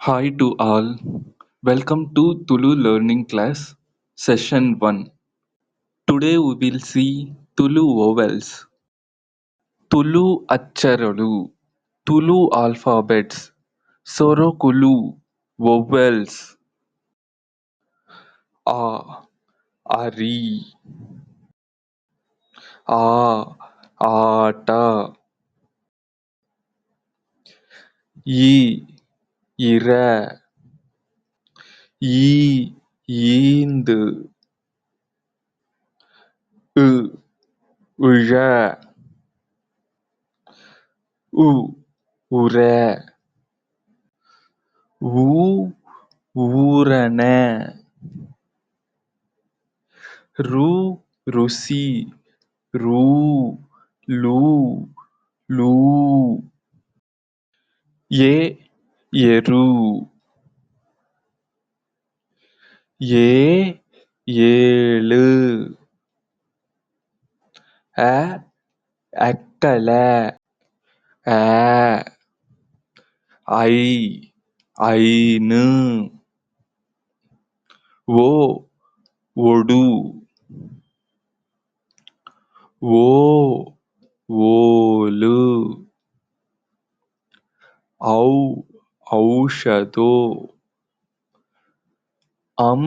Hi to all. Welcome to Tulu Learning Class Session 1. Today we will see Tulu vowels. Tulu ಅಚ್ಚರೊಲು, Tulu alphabets, ಸೊರೊಕುಲು, vowels. A, ಅರಿ, ಆ, ಆಟ, ಇ, ಇರೆ, ಈ, ಈಂದ್, ಉ, ಉಜೆ, ಉ, ಉರೆ, ಊ, ಊರನೆ, ರು, ರುಸಿ, ರೂ, ಲು, ಲೂ, ಎ, ಎರು, ಏ, ಏಳು, ಎ, ಎಕ್ಕಲೆ, ಆ, ಐ, ಐನ್, ಒ, ಒಡು, ಓ, ಓಲು, ಔ, ಔಷಧೊ, ಅಂ,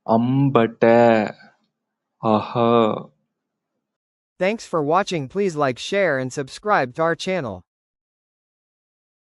ಅಂಬಟೆ, ಅಹ. Thanks for watching. Please like, share and subscribe to our channel.